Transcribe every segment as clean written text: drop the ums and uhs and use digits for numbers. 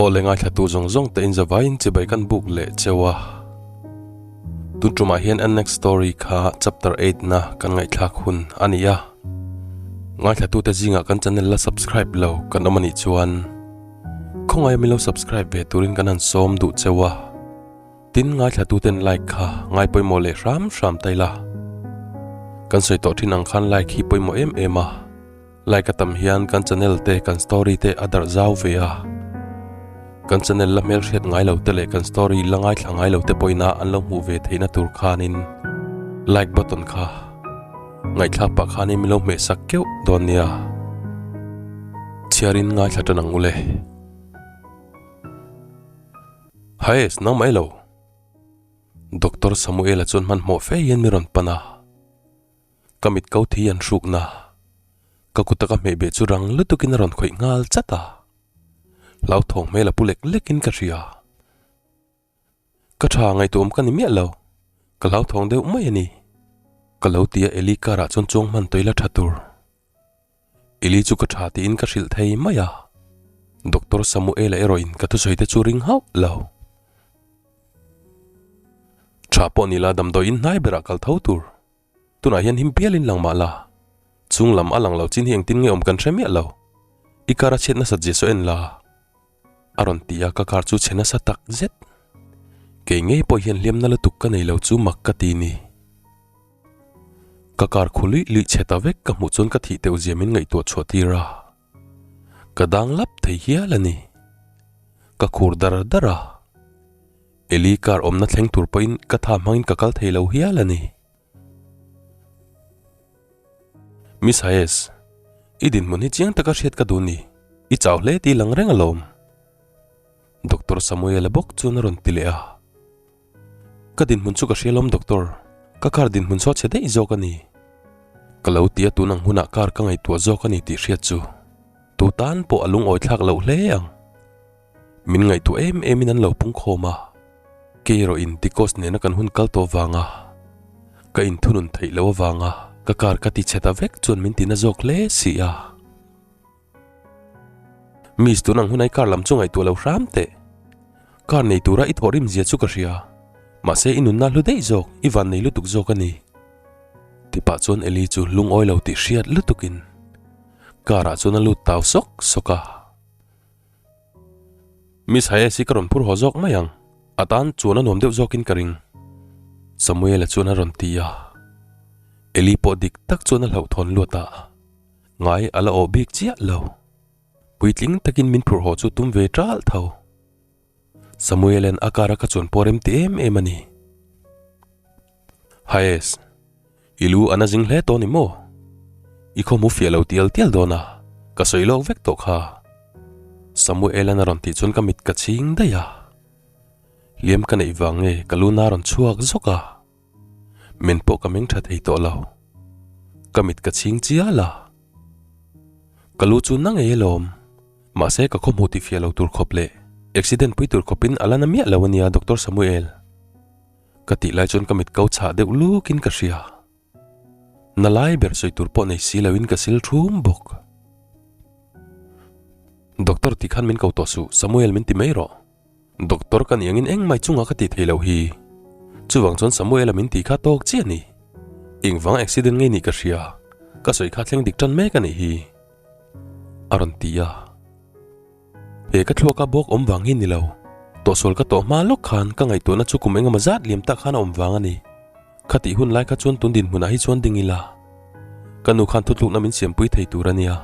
Aw le ngaithlatu zawng zawng te in zavaiin chibai kan buk leh cheu a. Tun tumah hian an next story kha chapter 8 na kan ngaihthlak hun a ni a. Ngaithlatu te zingah kan channel la subscribe lo kan awm a nih chuan khawngaih a min lo subscribe ve turin kan han sawm duh cheu a. Tin ngaithlatu ten like kha ngai pawimawh leh hram hram ta ila. Kan sawi tawh thin ang khan like hi pawimawh em em a. Like a tam hian kan channel te kan story te a darh zau ve a. Kan channel la hmelhriat ngai lo te leh kan story la ngaithla ngai lo te pawhin a an lo hmuh ve theihna tur khanin like button kha ngaihthlak pah khanin min lo hmeh sak keuh dawn nia. Chhiarin ngaithla tan ang ule. Haes, nang mai lo. Doctor Samuela chuan hmanhmawh fe hian mi rawn pan a. Ka mit ko thi an hrukna. Ka kuta ka hmeh beh chu rang lutukin a rawn khawih nghal chat a. Hlauthawng hmel a pu lek lekin ka hria. Ka tha ngaihtuahawm ka ni miah lo. Ka hlauthawng deuh mai a ni. Ka lo ti a Eli car ah chuan chuang hman tawih la tha tur. Eli chu ka tha tiin ka hrilh thei mai a. Doctor Samuela erawhin ka thusawi te chu ring hauh lo. Tha pawh ni la damdawiin hnai berah kal tho tur. Tunah hian him pialin lang mah la. Chung lam a lang lo chin hi engtin nge awm kan hre miah lo. I car a chhiat nasat zia saw en la. A rawn ti a ka car chu chhe nasa tak zet. Kei ngei pawh hian hliamna lutuk ka nei lo chu mak ka ti ni. Ka car khu luih luih chhe ta vek ka hmuh chuan ka thih teuh zia min ngaihtuah chhuah tir a. Ka dang lap thei hial a ni. Ka khur dar dar a. Eli car awmna thleng tur pawhin ka tha hmangin ka kal thei lo hial a ni. Miss Hayes, i dinhmun hi chiang taka hriat ka duh ni. I chau hle tih lang reng alawm. Doctor Samuel-a bawk chuan a rawn ti leh a. Ka dinhmun chu ka hria lawm doctor, ka car dinhmun saw chhe daih zawk a ni. Ka lo ti a tun ang hunah car ka ngaihtuah zawk a ni tih hriat chu tu tan pawh a lungawi thlak loh hle ang. Min ngaihtuah em em in an lo pung khawm a, kei erawh in Ticos nena kan hun kal tawh vanga ka inthunun theih loh avanga ka car ka ti chhe ta vek chuan min ti na zawk hle si a. Miss tun ang hunai car lam chu ngaihtuah lo hram teh. Car nei tura i thawhrim zia chu ka hria. Mahse i nunna hlu daih zawk, i van nei lutuk zawk a ni. Tipah chuan Eli chu lungawi lo tih hriat lutukin car ah chuan a lut tau sawk sawk a. Miss Hayes hi ka rawn phur haw zawk mai ang, a tan chuan a nuam deuh zawkin ka ring. Samuel-a chuan a rawn ti a. Eli pawh dik tak chuan a hlauhthawn luat a. Ngai a la awh bik chiah lo. Puitling takin min phurh haw chu tum ve ṭalh tho. Samuel-a'n a car a ka chuan pawh rem ti em em a ni. Haes, i lu a na zing hle tawh ni maw? I khaw hmu fiah lo tial tial dawn a, ka sawi lawk vek tawh kha. Samuel-a'n a rawn tih chuan ka mit ka chhing daih a. Hliam ka neih vang nge ka lu na rawn chhuak zawk a. Men pawh ka meng tha thei tawh lo. Ka mit ka chhing chial a. Ka lu chu na ngei alawm. Mahse ka khaw hmuh tihfiah lo tur khawp leh accident pui tur khawpin a la na miah lo ania Doctor Samuel. Ka tih lai chuan ka mit ko chhah deuh lukin ka hria. Na lai ber sawi tur pawh nei si loin ka sil thum bawk. Doctor ti khan min ko tawh suh Samuel min ti mai rawh. Doctor ka nih angin engmai chungah ka tih theih loh hi. Chuvang chuan Samuel-a min tih kha tawk chiah a ni. Engvang accident ngei nih ka hria, ka sawi kha thleng dik tan mek a nih hi. A rawn ti a. He ka thluaka bawk awm vang hi ni lo. Tawhsual ka tawh hma lawk khan ka ngaihtuahna chu kum engemaw zat liam tak khan a awm vang a ni. Khatih hun lai kha chuan tun dinhmunah hi chuan ding ila. Ka nu khan thutlukna min siampui thei tur a nia.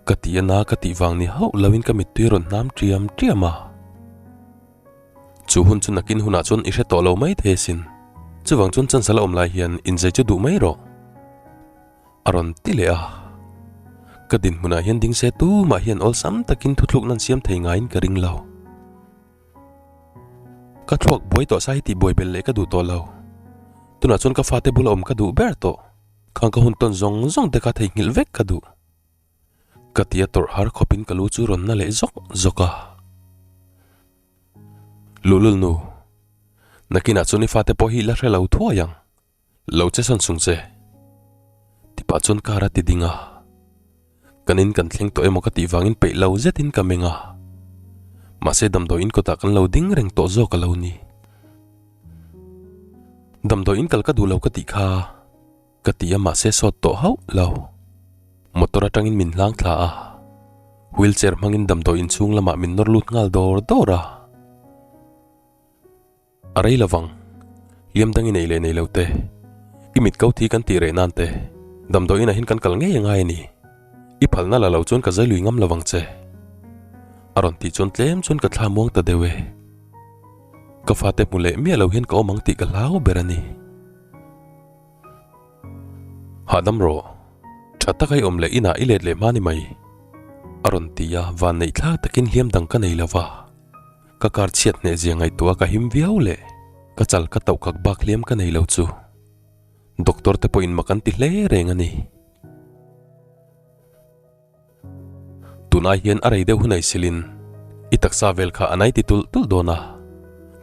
Ka tih a na ka tih vang ni hauh loin ka mittui rawn hnam ṭiam ṭiam a. Chu hun chu nakin hunah chuan i hre tawh lo mai thei asin. Chuvang chuan chance a la awm lai hian inzei chu duh mai rawh. A rawn ti leh a. Ka dinhmunah hian ding se tumah hian awlsam takin thuthlukna an siam thei ngaiin ka ring lo. Ka thluak buai tawh sa hi tih buai belh leh ka duh tawh lo. Tunah chuan ka fate bula awm ka duh ber tawh. Khang ka hun tawn zawng zawng te kha theihnghilh vek ka duh. Ka ti a tawrh har khawpin ka lu chu rawn na leh zawk zawk a. Luhlul nu, nakinah chuan i fate pawh hi la hre lo thuai ang. Lo che sawn sung che. Tipah chuan car a ti ding a. Kan in kan thleng tawh emaw ka tih vangin peih lo zetin ka meng a. Mahse damdawiin kawtah kan lo ding reng tawh zawk a lo ni. Damdawiin kal ka duh lo ka tih kha ka ti a mahse sawt tawh hauh lo. Motor atangin min hlang thla a, wheelchair hmangin damdawiin chhung lamah min nawr lut nghal dawr dawr a. A rei lovang, hliam dang i nei leh nei lo te, i mit ko thi kan tih reh nan te, damdawiin ah hian kan kal ngei a ngai a ni. I phalna la lo chuan ka zai lui ngam lovang che. A rawn tih chuan tlem chuan ka thla muang ta deuh e. Ka fate hmu leh miah lo hian ka awm ang tih ka hlau ber a ni. Hahdam rawh, tha taka i awm leh inah i let leh hma ni mai. A rawn ti a, vanneih thlak takin hliam dang ka nei lova. Ka kar chhiat hneh zia ngaihtuah ka him viau leh ka chal ka tauh kak bak hliam ka nei lo chu doctor te pawhin mak an ti hle reng a ni. Tunai hian a rei deuh hunai silin i taksa vel kha a nai ti tulh tulh dawn a,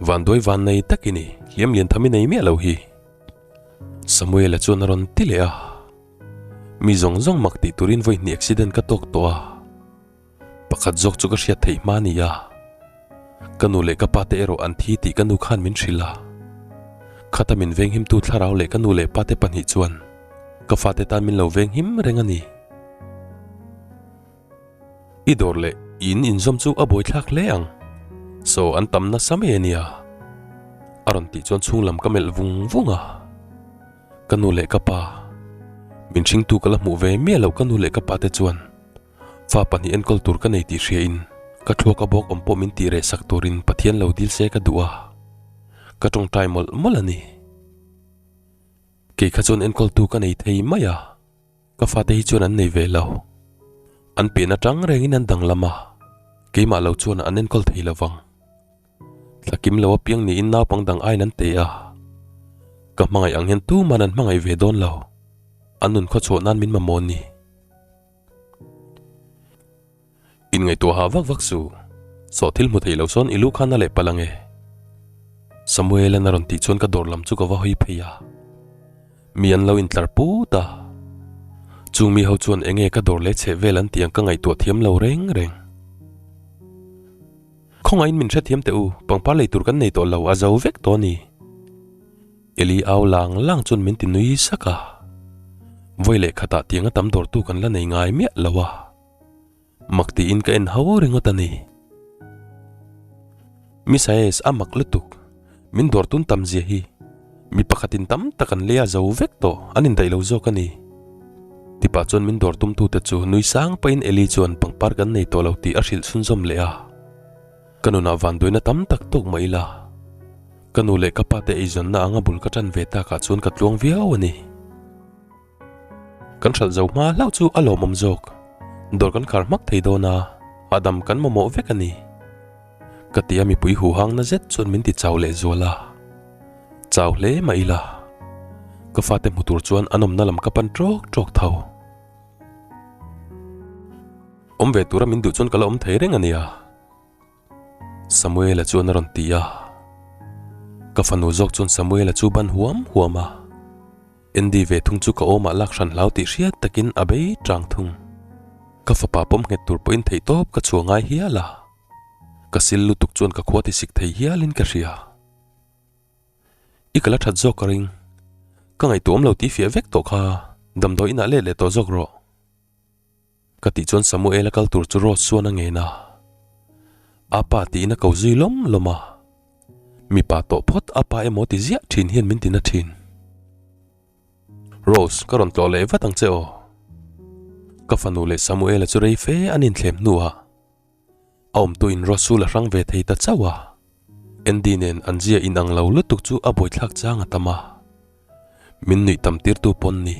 vanduai van nei tak i ni, hliam lian tham i nei miah lo hi. Samuela chuan a rawn ti leh a, Mi zawng zawng mak tih turin vawi hnih accident ka tawk tawh a, Pakhat zawk chu ka hriat theih hma ni a, ka nu leh ka pa te erawh an thi tih ka nu khan min hrilh a. Khata min venghimtu thlarau leh ka nu leh pa te pahnih chuan ka fate tan min lo venghim reng a ni. I dawr leh i in inzawm chu a buaithlak hle ang, saw an tam nasa mai a nia, a rawn tih chuan chhunglam ka melh vung vung a. Ka nu leh ka pa, min hringtu ka la hmuh ve miah loh ka nu leh ka pa te chuan Fa pahnih enkawl tur ka nei tih hria in ka thluak a bawk awm pawh min tih reh sak turin Pathian lo dil se ka duh a, ka tawngtai mawlh mawlh a ni. Kei kha chuan enkawltu ka nei thei mai a, ka fate hi chuan an nei ve lo. An pian atang rengin an danglam a, keimah lo chuan an enkawl thei lo vang. Thla kim lo apiang niin naupang dang aiin an te a, ka hmangaih ang hian tuman an hmangaih ve dawn lo, an nun khawchhuah nan min mamawh ni. Inngaihtuah hah vak vak su, saw thil hmu thei lo sawn i lu khan a leh palh ange. Samuel-a'n a rawn tih chuan ka dawr lam chu ka va hawi phei a, mi an lo intlar put a. Chung mi ho chuan enge ka dawr leh chheh vel an tih ang ka ngaihtuah thiam lo reng reng. Khawngaihin min hrethiam teh u, pangpar lei tur kan nei tawh lo, a zo vek tawh a ni. Eli au lang lang chuan min ti nui sak a, vawi leh khatah tianga tam dawrtu kan la nei ngai miah lo a, mak tiin ka en ho ringawt a ni. Misaes a mak lutuk, min dawr tun tam zia hi, mi pakhatin tam tak an lei a zo vek tawh, an indaih lo zawk a ni. Tipah chuan min dawr tumtute chu nui sang pahin Eli chuan pangpar kan nei tawh lo tih a hrilh chhunzawm leh a. Ka nunah vanduaina tam tak tawk mah ila, ka nu leh ka pa te eizawnna anga bul ka tan ve takah chuan ka tluang viau a ni. Kan hralh zo hma hlauh chu a lawmawm zawk, dawr kan khar hmak thei dawn a, hahdam kan mamawh vek a ni. Ka ti a mipui huhangna zet chuan min ti chau leh zual a, chau hle mah ila, ka fate hmu tur chuan an awmna lam ka pan tawk tawk tho. Awm ve tura min duh chuan ka la awm thei reng a nia. Samuela chuan a rawn ti a. Ka fanu zawk chuan Samuela chu ban huam huam a. Andy ve thung chu ka awmah lak hran hlau tih hriat takin a bei tang thung. Ka fapa pawm nghet tur pawhin theihtawp ka chhuah ngai hial a. Ka sil lutuk chuan ka khua tisik thei hialin ka hria. I ka la that zawk ka ring. Ka ngaihtuah awm lo tih fiah vek tawh kha damdawi inah let leh tawh zawk rawh. Ka tih chuan Samuel a kal tur chu Rose chuan a ngen a. A pa tiin a ko zui lawm lawm a. Mipa tawh phawt a pa emaw ti ziah thin hian min ti na thin. Rose, ka rawn tlawh leh vat ang che aw. Ka fanu leh Samuel-a chu rei fe an inthlem hnuah A awmtuin Russell a hrang ve thei ta chauh a, Andy nen an zia inang lo lutuk chu a buaithlak chang a tam a, min nuih tam tirtu pawn ni.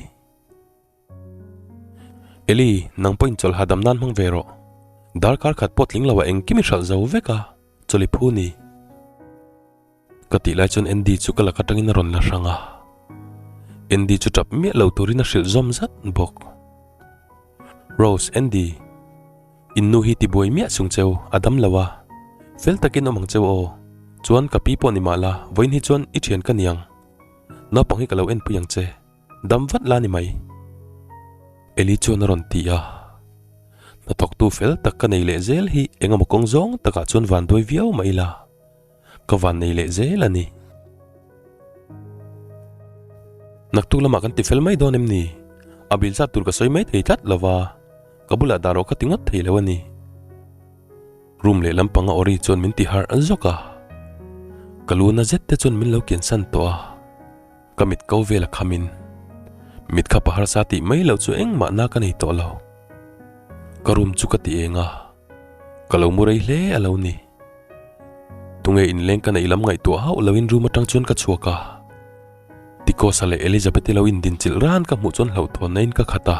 Eli, nang pawhin chawlh hahdam nan hmang ve rawh. Darkar khat pawh tling lo ah engkim i hralh zo vek a, chawlh i phu ni. Ka tih lai chuan Andy chu ka lak atangin a rawn la hrang a, Andy chu tap miah lo turin a hrilh zawm zat bawk. Rose, Andy, in nu hi tibuai miah chung cheu, a dam lo a, fel takin awm ang cheu aw, chuan ka pi pawh ni mah la, vawiin hi chuan i thian ka niang, naupang hi ka lo enpui ang che, dam vat la ni mai. Eli chuan a rawn ti a. Hnathawktu fel tak ka nei leh zel hi eng emaw kawng zawng takah chuan vanduai viau mah ila, ka van nei leh zel a ni. Naktuk lamah kan ti fel mai dawn em ni? A bil zat tur ka sawi mai thei tlat lo va, ka bulah dah rawh ka ti ngawt thei lo a ni. Room leh lampanga Ori chuan min ti harh zawk a, ka lu na zet te chuan min lo kiansan tawh a. Ka mit ko vel a khamin mit kha pa harsa tih mai loh chu engmah na ka nei tawh lo. Ka room chu ka ti eng a, ka lo mu rei hle a lo ni. Tunge inleng ka neih lam ngaihtuah hauh loin room atang chuan ka chhuak a. Tikosa leh Elizabeth-i lo indinchilh ran ka hmuh chuan hlauhthawnna in ka khat a.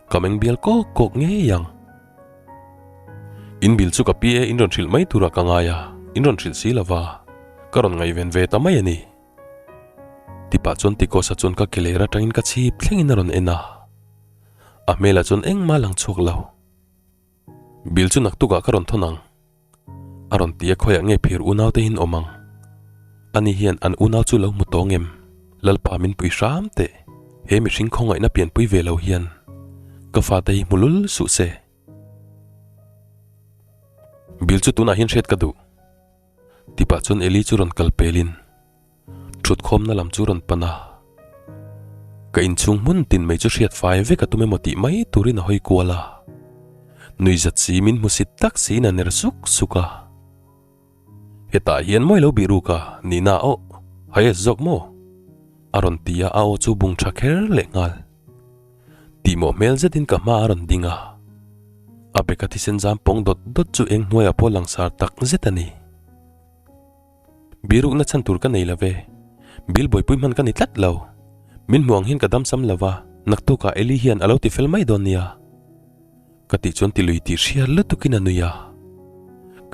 Ka meng bial kawk kawk ngei ang. In bil chu ka pi e in rawn hrilh mai turah ka ngai a, in rawn hrilh si lova, ka rawn ngaihven ve ta mai a ni. Tipah chuan Tikosa chuan ka ke ler atangin ka chhip thlengin a rawn en a. A hmelah chuan engmah a lang chhuak lo. Bil chu naktukah ka rawn thawn ang. A rawn ti a khawiah nge phir unau te hin awm ang. Ani hian an unau chu lo hmu tawng em? Lalpa min pui hram teh. He mihring khawngaihna pianpui ve lo hian ka fate hi hmu lul suh se. Bil chu tunah hian hriat ka duh. Tipah chuan Eli chu rawn kal pelin thutkhawmna lam chu rawn pan a. Ka inchhung hmun tin mai chu hriat fai vek a tum emaw tih mai turin a hawi kual a. Nuihzat si min hmusit tak siin a ner suk suk a. Hetah hian mawi lo bih ruk a, Nina aw, Hayes zawk maw? A rawn ti a, a aw chu bung tha kher leh nghal. Tihmawh hmel zetin ka hma a rawn ding a. A beka thisen zam pawng dawt dawt chu eng hnuaiah pawh langsar tak zet a ni. Birukna chhan tur ka nei lo ve. Bill buaipui hman ka ni tlat lo. Min hmuh ang hian ka damsam lo va, naktukah Eli hian a lo ti fel mai dawn nia. Ka tih chuan tilui tih hriat lutukin a nui a.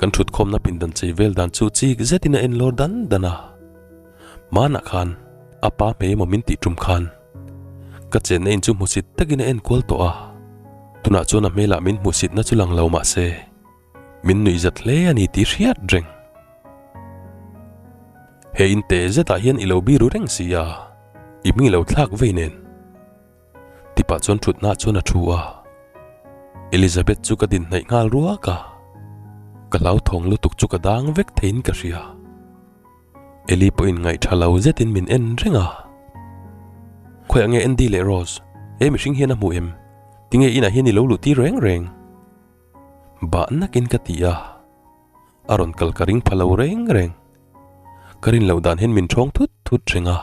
Kan thutkhawmna pindan chei vel dan chu chik zetin a en lawr dan dan a. Hmanah khan a pa hmei emaw min tih tum khan ka chenna in chu hmusit takin a en kual tawh a. Tunah chuan a hmelah min hmuhsitna chu lang lo mah se min nuihzat hle a ni tih hriat reng. He in te zetah hian i lo biru reng si a, i hming i lo thlak vei nen. Tipah chuan thutna chuan a thu a, Elizabeth chu ka din hnaih nghal ruak a, ka hlauthawng lutuk chu ka dang vek theiin ka hria. Eli pawhin ngaihtha lo zetin min en reng a. Khawiah nge Andy leh Rose? He mihring hian a hmu em? Tinge inah hian i lo luh tir reng reng? Bah nakin ka ti a. A rawn kal ka ring pha lo reng reng. Ka rin loh dan hian min thawng thut thut reng a,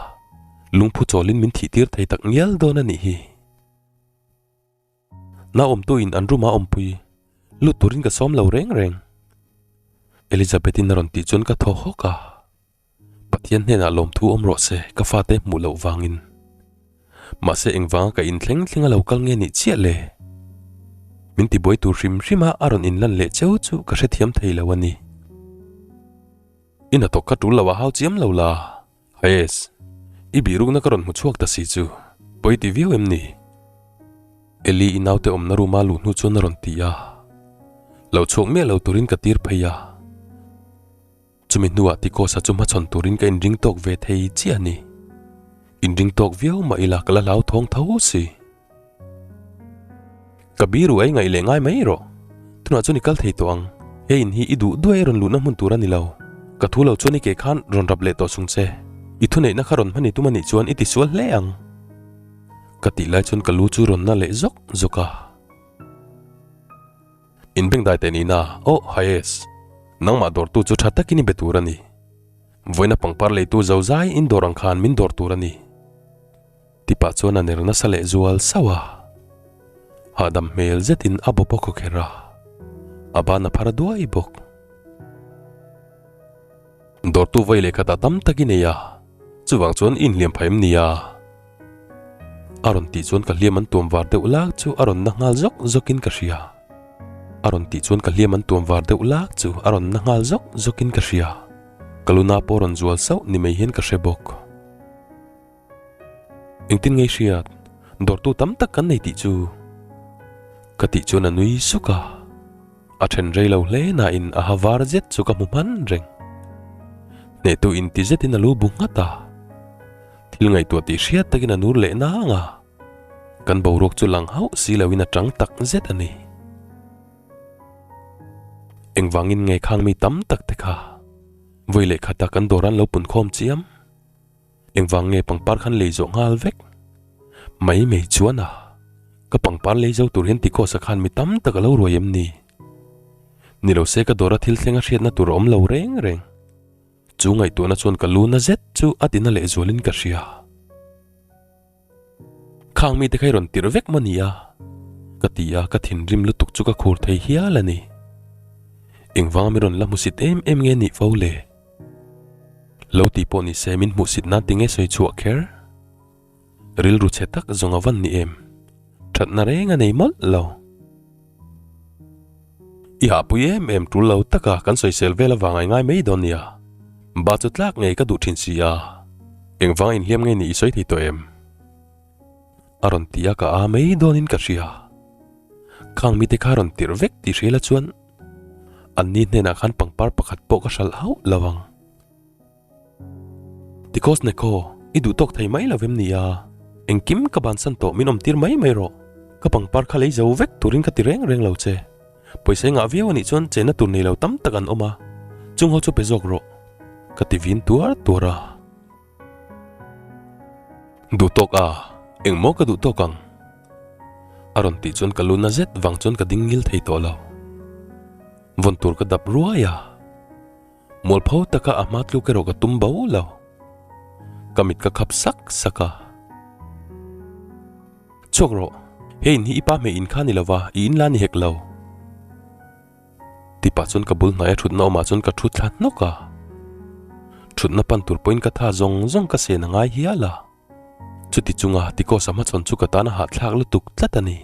lungphu chawlin min thih tir thei tak ngial dawn a nih hi. Nau awmtuin an room ah awmpui lut turin ka sawm lo reng reng. Elizabeth-in a rawn tih chuan ka thaw hawk a. Pathian hnenah lawmthu awm rawh se, ka fate hmuh loh vangin. Mahse engvanga ka inthleng thleng a lo kal nge nih chiah le? Min tibuai tur hrim hrim a a rawn inlan leh cheu chu ka hrethiam thei lo a ni. I hnathawk kha tul lo a hau chiam lo la, Hayes. I bihrukna ka rawn hmu chhuak ta si chu, pawi ti viau em ni? Eli i naute awmna room a luh hnu chuan a rawn ti a. Lo chhuak miah lo turin ka tir phei a. Chumi hnuah Tikosa chu hmachhawn turin ka inring tawk ve thei chiah a ni. Inring tawk viau mah ila ka la hlauthawng tho si. Ka biru ei ngaih leh ngai mai rawh. Tunah chuan i kal thei tawh ang. He in hi i duh duai rawn luhna hmun tur a ni lo. Ka thu lo chuan i ke khan rawn rap leh tawh chung che. I thuneihna kha rawn hman i tum a nih chuan i tisual hle ang. Ka tih lai chuan ka lu chu rawn na leh zawk zawk a. Inbengdai teh nihna, Aw, Hayes. Nangmah dawrtu chu tha takin i be tur a ni. Vawiina pangpar leitu zozai in dawr ang khan min dawr tur a ni. Tipah chuan a ner nasa leh zual sauh a. Hahdam hmel zetin a bawp a khaw kher a, a ban a phar duai bawk. Dawrtu vawi leh khatah tam tak i nei a, chuvang chuan i inhliam phah em nia? A rawn tih chuan ka hliam an tuam var deuh lak chu a rawn na nghal zawk zawkin ka hria. A rawn tih chuan ka hliam an tuam var deuh lak chu a rawn na nghal zawk zawkin ka hria. Ka luna pawh rawn zual sauh ni mai hian ka hre bawk. Engtin nge i hriat? Dawrtu tam tak kan nei tih chu. Ka tih chuan a nui suk a. A then rei lo hle nain a ha var zet chu ka hmu hman reng. Hnehtu inti zetin a lu bu nghat a. Thil ngaihtuah tih hriat takin a nur leh nang a. Kan boruak chu lang hauh si loin a tang tak zet a ni. Engvangin nge khang mi tam tak te kha vawi leh khata kan dawr an lo pun khawm chiam? Engvang nge pangpar khan lei zawh nghal vek? Mai mai chuan a, ka pangpar lei zo tur hian tikawsa khan mi tam tak a lo ruai em ni? Ni lo se ka dawra thil thleng a hriatna tur a awm lo reng reng. Chu ngaihtuahna chuan ka lu na zet chu a tina lehzualin ka hria. Khang mite kha i rawn tirh vek maw nia? Ka ti a, ka thinrim lutuk chu ka khur thei hial a ni. Engvanga mi rawn la hmusit em em nge nih fo le? Lo ti pawh ni se min hmuhsit nan tinge sawi chhuah kher? Rilru chhe tak zawng a van ni em? Thatna reng a nei mawlh lo. I hahpui em em tul lo taka kan sawisel vel avang a i ngai mai dawn nia. Ba chu tlak ngei ka duh thin si a. Engvanga inhliam ngei nih i sawi thei tawh em? A rawn ti a ka a mai dawnin ka hria. Khang mite kha rawn tirh vek tih hria la chuan anni hnenah khan pangpar pakhat pawh ka hralh hauh lo ang. Tikos Neko, i duh tawk thei mai lo vem nia? Engkim ka bansan tawh min awm tir mai mai rawh. Ka pangpar kha lei zo vek turin ka ti reng reng lo che. Pawisa i ngah viau anih chuan chenna tur nei lo tam tak an awm a, chung ho chu pe zawk rawh. Ka ti vin tuar tuar a. Duh tawk a, engmaw ka duh tawk ang? A rawn tih chuan ka lu na zet vang chuan ka ding ngil thei tawh lo. Vawn tur ka dap ruai a. Mualpho taka a hma tluk erawh ka tum bo lo. Ka mit ka khap sak sak a. Chhuak rawh, he in hi i pa hmeh in kha ni lova, i in la ni hek lo. Ti pah chuan ka bul hnaia thutna awmah chuan ka thu thla hnawk a. Thutna pan tur pawhin ka tha zawng zawng ka sen a ngai hial a. Chuti chunga Tikawsa hmachhawn chu ka tan a hahthlak lutuk tlat a ni.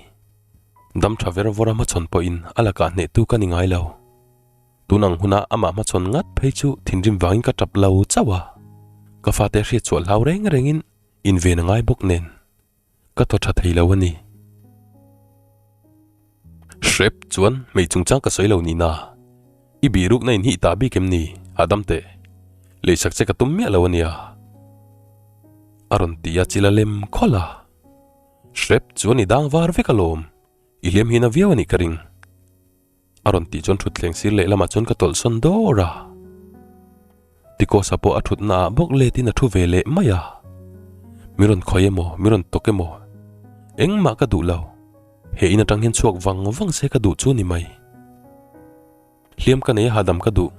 Dam tha ver vawra hmachhawn pawhin a lakah hnehtu ka ni ngai lo. Tun ang huna amah hmachhawn ngat phei chu thinrim vangin ka tap lo chauh a, ka fate hriat chhuah hlau reng rengin inven a ngai bawk nen ka thaw tha thei lo a ni. Hrep chuan hmei chungchang ka sawi lo nihna, i bihrukna in hi i tah bik em ni? Hahdam teh, leisak che ka tum miah lo a nia. A rawn ti a chil a lem khawlh a, hrep chuan i dang var vek alawm, i hliam hi na viau a nih ka ring. A rawn tih chuan thutthleng sir lehlamah chuan ka tawlh sawn dawr a. Tikosa pawh a thutna ah bawk letin a thu ve leh mai a. Mi rawn khawi emaw, mi rawn tawk emaw, engmah ka duh lo. He in atang hian chhuak vang vang se ka duh chu ni mai. Hliam ka nei a hahdam ka duh.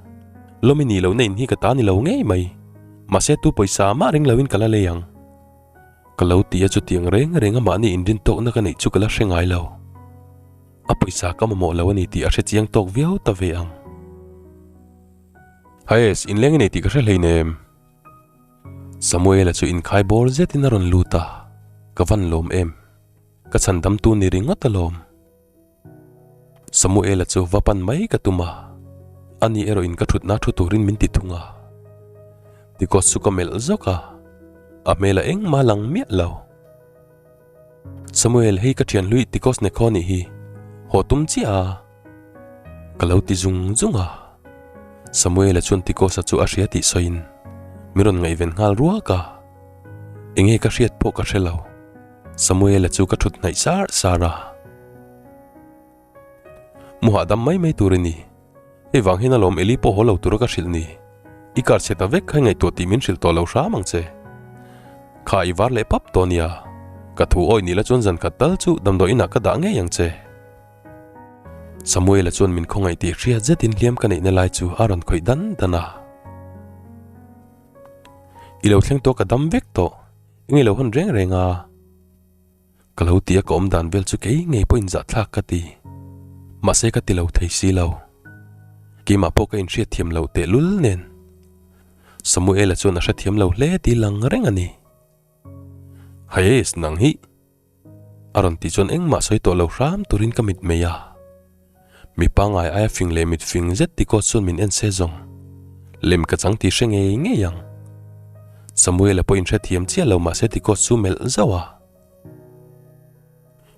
Lawmi ni lohna in hi ka ta ni lo ngei mai. Mahse tu pawisa mah ring loin ka la lei ang. Ka lo ti a chutiang reng reng a mahni inrin tawkna ka neih chu ka la hre ngai lo. A pawisa ka mamawh lo a ni tih a hre chiang tawk viau ta ve ang. Haes, inleng i nei tih ka hre hleinem. Samuela chu inkhai bawr zetin a rawn lut a, ka van lawm em. Ka chhan damtu ni ringawt alawm. Samuela chu va pan mai ka tum a, ani erawhin ka thutna thu turin min ti thung a. Tikawt chu ka melh zawk a, a hmel a engmah lang miah lo. Samuel, hei ka thian hlui Tikos Nekho nih hi, haw tum chiah a? Ka lo ti zung zung a. Samuela chuan Tikosa chu a hria tih sawiin min rawn ngaihven nghal ruak a. Enge ka hriat pawh ka hre lo. Samuela chu ka thut hnaih sar sar a. Mu hahdam mai mai tur i ni. Hei vang hian alawm Eli pawh haw lo tura ka hrilh ni. I kar chhe ta vek kha i ngaihtuah tih min hrilh tawh lo hram ang che. Kha i var leh pap tawh nia. Ka thu awih ni la chuan zan khat tal chu damdawi inah ka dah ngei ang che. Samuela chuan min khawngaih tih hriat zetin hliam ka neihna lai chu a rawn khawih dan dan a. I lo thleng tawh ka dam vek tawh. Eng i lo hawn reng reng a. Ka lo ti a ka awm dan vel chu kei ngei pawhin zahthlak ka ti. Mahse ka ti lo thei si lo. Keimah pawh ka inhriat thiam lo tehlul nen. Samuela chuan a hrethiam lo hle ti lang reng a ni. Hayes nang hi! A rawn tih chuan engmah sawi tawh lo hram turin ka mit mei a. Mi pangngai aia fing leh mit fing zet ti kawt chuan min en se zawng. Lem ka chang tih hre ngei ngei ang. Samuela pawh inhrethiam chiah lo mahse ti kawt chu melh zauh a.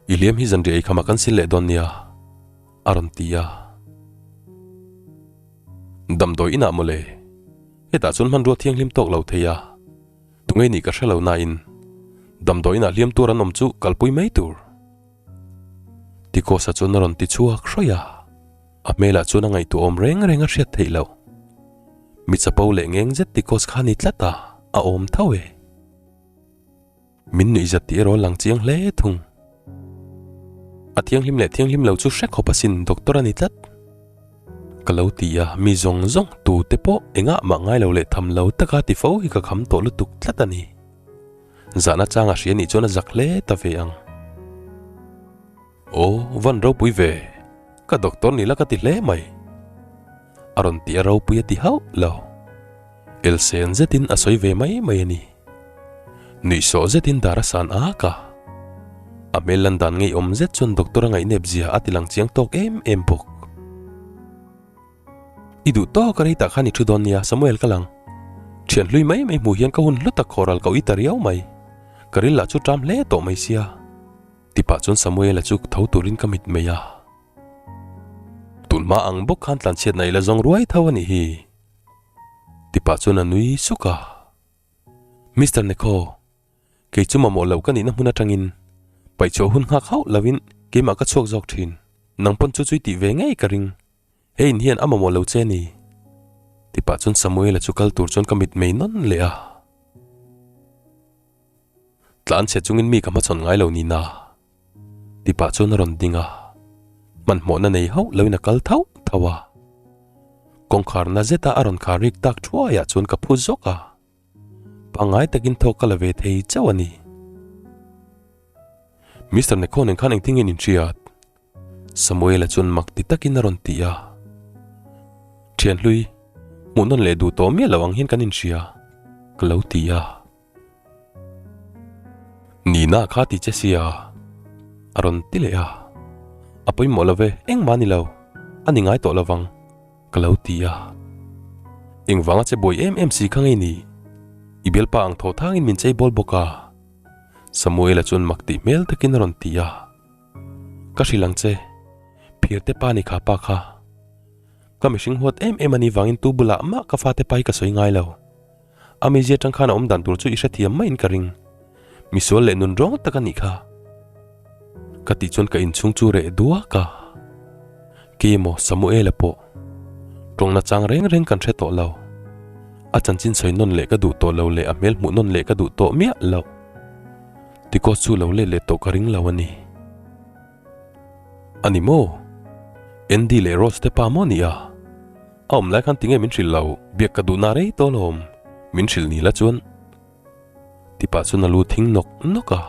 I hliam hi zanriah ei khamah kan sil leh dawn nia, a rawn ti a. Damdawi inah mawle, hetah chuan hmanrua thianghlim tawk lo thei a, tunge nih ka hre lo nain damdawi inah hliam tur an awm chu kalpui mai tur. Tikosa chuan a rawn ti chhuak hrawih a. A hmelah chuan a ngaihtuahawm reng reng a hriat theih loh. Mi chapo leh ngeng zet Ticos kha a ni tlat a, a awm tho e. Min nuihzat tih erawh a lang chiang hle thung. A thianghlim leh thianghlim lo chu hre khawp asin doctor a ni tlat. Ka lo ti a, mi zawng zawng tu te pawh engah mah ngai lo leh tham lo taka ti fo hi ka kham tawh lutuk tlat a ni. Zahna changa hria nih chuan a zak hle ta ve ang. Aw, van ropui ve. Ka doctor ni la ka ti hle mai. A rawn ti a ropui a ti hauh lo. Elsen zetin a sawi ve mai mai a ni. Nuihsawh zetin dar a san ak a. A hmel lan dan ngeiawm zet chuan doctor a ngaihnep zia a ti lang chiang tawk em em bawk. I duh tawk a rei tah khan i thu dawn nia Samuel ka lang. Thian hlui mai mai hmuh hian ka hun hlu tak khawral ka ui ta riau mai. Ka ril lah chu ṭam hle tawh mai sia. Tipah chuan Samuela chu tho turin ka mit mai a. Tunhma ang bawk khan tlanchhiatna ila zawng ruai tho a nih hi. Tipah chuan a nui suk a. Mister Nekho, kei chu mamawh loh ka nihna hmun atangin paihchhuah hun nghak hauh lovin keimah ka chhuak zawk thin. Nang pawn chu chui tih ve ngei ka ring. He in hian a mamawh lo che ni. Tipah chuan Samuela chu kal tur chuan ka mit mei nawn leh a. Tlan chhe chungin mi ka hmachhawn ngai lo nina ti pah chuan a rawn ding a, hmanhmawhna nei hauh loin a kal thauh thauh a. Kawngkharna zeta a rawn khar rik tak thuaiah chuan ka phu zawk a, pangngai takin thawk ka la ve thei chauh a ni. Mister Nekho nen khan engtin nge in inhriat? Samuela chuan mak ti takin a rawn ti a. Thian hlui, hmuh nawn leh duh tawh miah lo ang hian kan inhria, ka lo ti a. Nina kha ti che sia, a rawn ti leh a. A pawimawh lo ve, engmah a ni lo, a ni ngai tawh lo vang, ka lo ti a. Engvanga che buai em em si kha ngei ni? I bialpa ang thaw thangin min chei bawl bawk a, Samuela chuan mak tih hmel takin a rawn ti a. Ka hrilh ang che, phirte pa ni kha pa kha. Ka mihring huat em em a nih vangin tu bulah mah ka fate pa hi ka sawi ngai lo. A mizia tang khan a awm dan tur chu i hrethiam maiin ka ring. Misual leh nun rawng tak a nih kha. Ka tih chuan ka inchhung chu reh duak a. Kei emaw Samuela pawh tawngna chang reng reng kan hre tawh lo. A chanchin sawi nawn leh ka duh tawh lo leh a hmel hmuh nawn leh ka duh tawh miah lo. Tikos chu lo let leh tawh ka ring lo a ni. A ni maw? Andy leh Rose te pa maw ni a? A awm lai khan tinge min hrilh lo, biak ka duhna rei tawh alawm, min hrilh ni la chuan. Tipah chuan a lu thing nawk nawk a.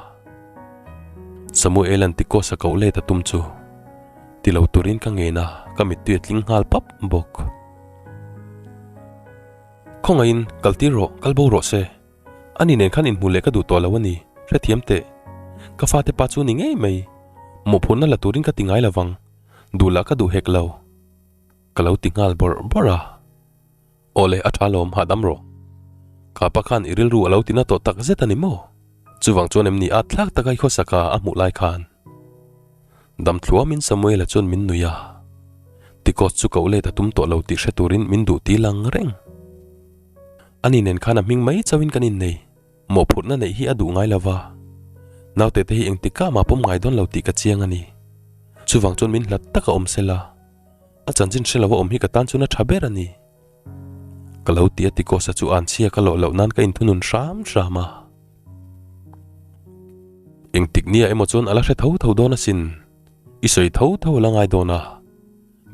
Samuel-a'n Tikos a koh let a tum chu ti lo turin ka ngen a, ka mittui a tling nghal pap bawk. Khawngaihin kal tir rawh, kal bo rawh se. Ani nen khan inhmuh leh ka duh tawh lo a ni, hrethiam teh. Ka fate pa chu ni ngei mai. Mawhphurhna la turin ka ti ngai lo vang, duh lah ka duh hek lo. Ka lo ti nghal bawrh bawrh a. Aw le, a tha lawm, hahdam rawh. Kha pa khan i rilru a lo tina tawh tak zet a ni maw? Chuvang chuan em ni at thlak taka i khawsak a a hmuh lai khan? Dam thluamin Samuela chuan min nui a. Tikos chu koh let a tum tawh lo tih hre turin min duh ti lang reng. Ani nen khan a hming mai chauhin kan innei. Mawhphurhna neih hi a duh ngai lo va, naute te hi engtik ah mah pawm ngai dawn lo tih ka chiang a ni. Chuvang chuan min hlat tak a awm sela, a chanchin hre lo a awm hi ka tan chuan a tha ber a ni. Ka lo ti a Tikosa chu anchhia ka lawh loh nan ka inthunun hram hram a. Engtik nia emaw chuan a la hre tho tho dawn asin, i sawi tho tho a la ngai dawn a.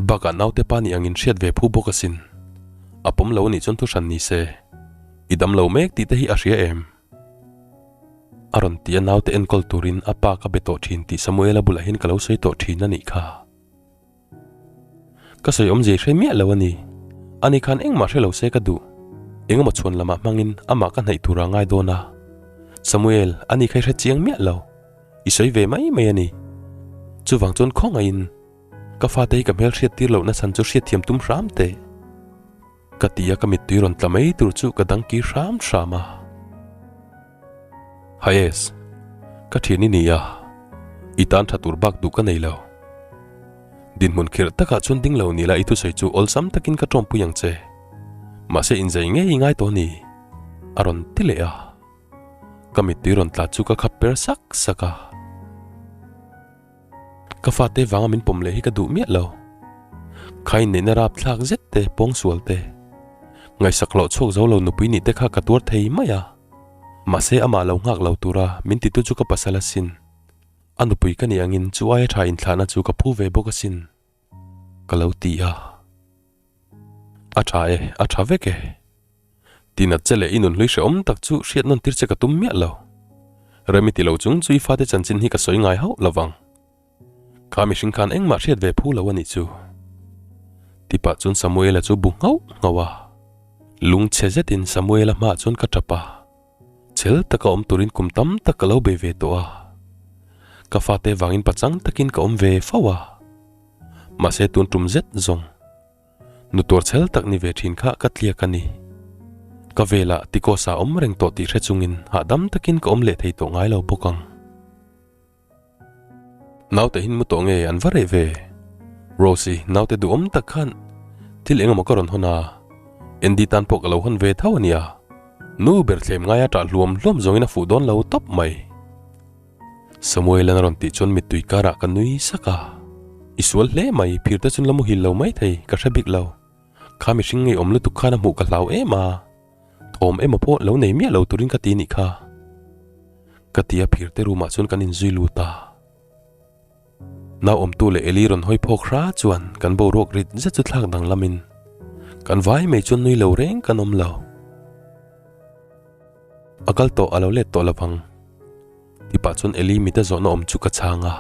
Bakah naute pa nih angin hriat ve phu bawk asin. A pawm lo anih chuan thu hran ni se. I dam lo mek tih te hi a hria em? A rawn ti a naute enkawl turin a pa ka be tawh thin tih Samuela bulah hian ka lo sawi tawh thin a nih kha. Ka sawi awmzia i hre miah lo a ni. Ani khan engmah hre lo se ka duh. Engemaw chhuan lamah hmangin amah ka hnaih tura ngai dawn a. Samuel, ani kha i hre chiang miah lo. I sawi ve mai mai a ni. Chuvang chuan khawngaihin. Ka fate hi ka hmel hriat tir lohna chhan chu hriatthiam tum hram teh. Ka ti a ka mittui rawn tla mai tur chu ka dang kir hram hram a. Hayes, ka thian i ni a, i tan tha tur bak duh ka nei lo. Dinhmun khirh takah chuan ding lo ni la i thusawi chu awlsam takin ka tawmpui ang che. Mahse inzei ngei i ngai tawh a ni, a rawn ti leh a. Ka mittui rawn tla chu ka khap per sak sak a. Ka fate vanga min pawm leh hi ka duh miah lo. Kha inneihna rapthlak zet te, pawngsual te, ngaihsak loh chhuak zo lo nupui nih te kha ka tuar thei mai a. Mahse amah lo nghak lo tura min titu chu ka pasal asin. A nupui ka nih angin chu aia tha inthlahna chu ka phu ve bawk asin. Ka lo ti a. A tha e, a tha vek e. Tinat che leh i nunhlui hrehawm tak chu hriat nawn tir che ka tum miah lo. Remi ti lo chung chu i fate chanchin hi ka sawi ngai hauh lo vang. Kha mihring khan engmah hriat ve phu lo a nih chu. Tipah chuan Samuela chu bu nghauh nghauh a. Lungchhe zetin Samuela hmaah chuan ka tap a. Chel taka awm turin kum tam tak ka lo bei ve tawh a. Ka fate vangin pachang takin ka awm ve fo a. Mahse tun tum zet zawng. Nu tuar chhel tak ni ve thin kha ka tliak a ni. Ka velah Ticos-a awm reng tawh tih hre chungin hahdam takin ka awm leh thei tawh ngai lo bawk ang. Naute hin mu tawh nge an va reh ve? Rose-i naute duhawm tak khan thil eng emaw ka rawn hawn a, Andy tan pawh ka lo hawn ve tho a nia. Nu ber thlem ngaia ṭah hluam hluam zawngin a fuh dawn lo tawp mai. Samuel-an a rawn tih chuan mittui karah ka nui sak a, I sual hle mai, phir te chun la muhil lo mai thei, ka hre bik lo. Kha mihring ngeiawm lutuk khan a hmuh ka hlau em a, thawm emaw pawh lo nei miah lo turin ka ti nih kha. Ka ti a phir te room ah chuan kan inzui lut a. Nauawmtu leh Eli rawn hawi phawk hra chuan kan boruak rit zet chu thlak danglamin kan vai mai chuan nui lo reng kan awm lo. A kal tawh a lo let tawh lovang. Ti pah chuan Eli mita zawhna awm chu ka chhang a.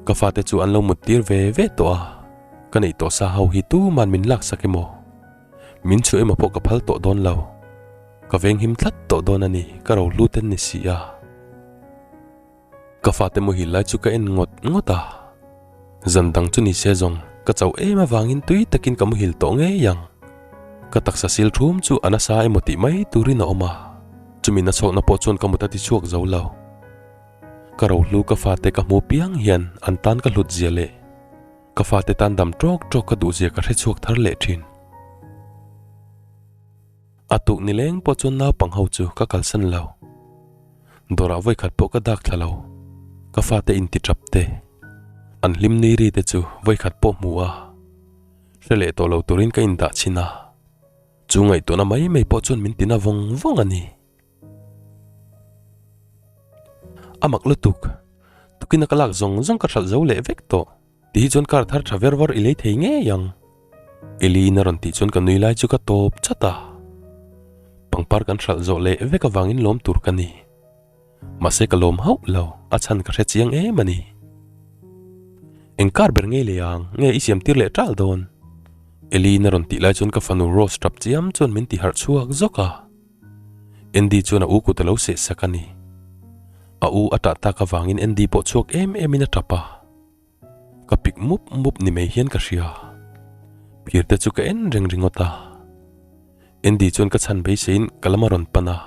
Ka fate chu an lo mut tir ve ve tawh a, ka neih tawh sa ho hi tuman min laksak emaw, min chhuah emaw pawh ka phal tawh dawn lo. Ka venghim tlat tawh dawn a ni, ka rohlu ten ni si a. Ka fate muhil lai chu ka en ngawt ngawt a, zan dang chu ni se zawng ka chauh em avangin tui takin ka muhil tawh ngei ang. Ka taksa sil thum chu a nasa emaw tih mai turin a awm a, chumi nachhawkna pawh chuan ka mut a ti chhuak zo lo. Ka rohlu ka fate ka hmu piang hian an tan ka hlut zia leh ka fate tan dam tawk tawk ka duh zia ka hre chhuak thar leh thin. A tuk ni leng pawh chuan naupang ho chu ka kalsan lo. Dawrah vawikhat pawh ka dak thla lo. Ka fate inti tap te, an hlim nui ri te chu vawikhat pawh hmu a, hre leh tawh lo turin ka indah chhin a. Chu ngaihtuahna mai mai pawh chuan min tina vawng vawng a ni. A mak lutuk, tukina ka lak zawng zawng ka hralh zo leh vek tawh. Ti hi chuan car thar tha ver var i lei thei ngei ang. Eli-in a rawn tih chuan ka nui lai chu ka tawp chat a. Pangpar kan hralh zawh leh vek avangin lawm tur ka ni. Mahse ka lawm hauh lo, a chhan ka hre chiang em a ni. Eng car ber ngei lei ang, nge i siam tir leh tal dawn? Eli-in a rawn tih lai chuan ka fanu Rose tap chiam chuan min ti harh chhuak zawk a. Andy chuan a u kut a lo seh sak a ni. A u a tah tak avangin Andy pawh chhuak em emin a tap a. Ka pik mup mup ni mai hian ka hria. Phir te chu ka en reng ringawt a. Andy chuan ka chhan beiseiin ka lam a rawn pan a.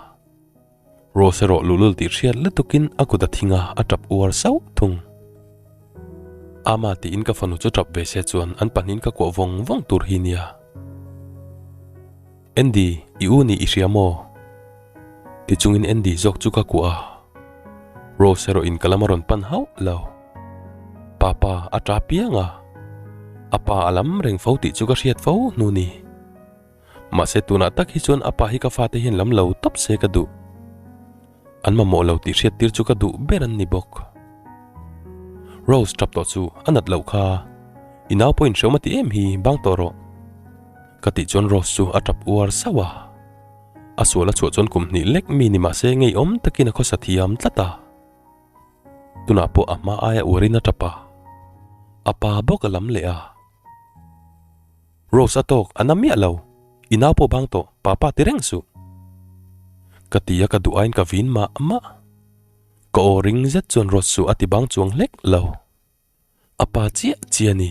Rose erawh luhlul tih hriat lutukin a kut a thing a, a tap uar sauh thung. Ama tiin ka fanu chu tap ve se chuan an pahnihin ka kuah vawng vawng tur hi nia. Andy, i u nih i hria maw? Ti chungin Andy zawk chu ka kuah a. Rose erawh in ka lam a rawn pan hauh lo. Papa a ta piang a, a pa a lam reng fo tih chu ka hriat fo hnu ni. Mahse tunah tak hi chuan a pa hi ka fate hian lam lo tawp se ka duh. An mamawh lo tih hriat tir chu ka duh ber an ni bawk. Rose tap tawh chu a nat loh kha, i nau pawhin hrehawm a ti em hi, bang tawh rawh. Ka tih chuan Rose chu a tap uar sauh a. A sual a chhuah chuan kum hnih lek mi ni mahse ngeiawm takin a khawsa thiam tlat a. Tunah pawh a hma aia uarin a tap a, a pa bawk a lam leh a. Rose a tawk a na miah lo, i nau pawh bang tawh, papa ti reng suh. Ka ti a ka duh aiin ka vin mah mah. Ka aw ring zet chuan Rose chu a ti bang chuang hlek lo. A pa chiah chiah a ni.